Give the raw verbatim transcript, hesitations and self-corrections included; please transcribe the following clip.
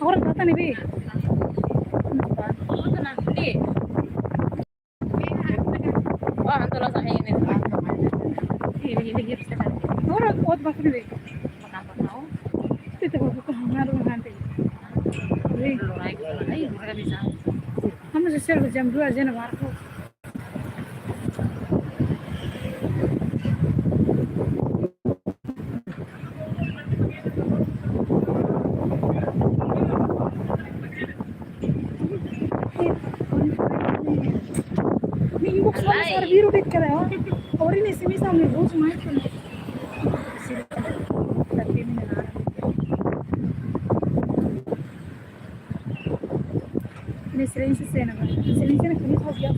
Agora trata ne'ebé? Wah, anto lo sa ini. Agora ot ba ne'ebé? Makan apa kau? Kita buka kamar nanti. Ai, ai, bisa. Kamu sosial jam dua aja na barco. Mi inbox wala sar biru de'it kada ya. Ori ni simi sa mi bus mai kan. Tapi ini na. Ini sering sesena, Bang. Sering sesena kami tahu dia.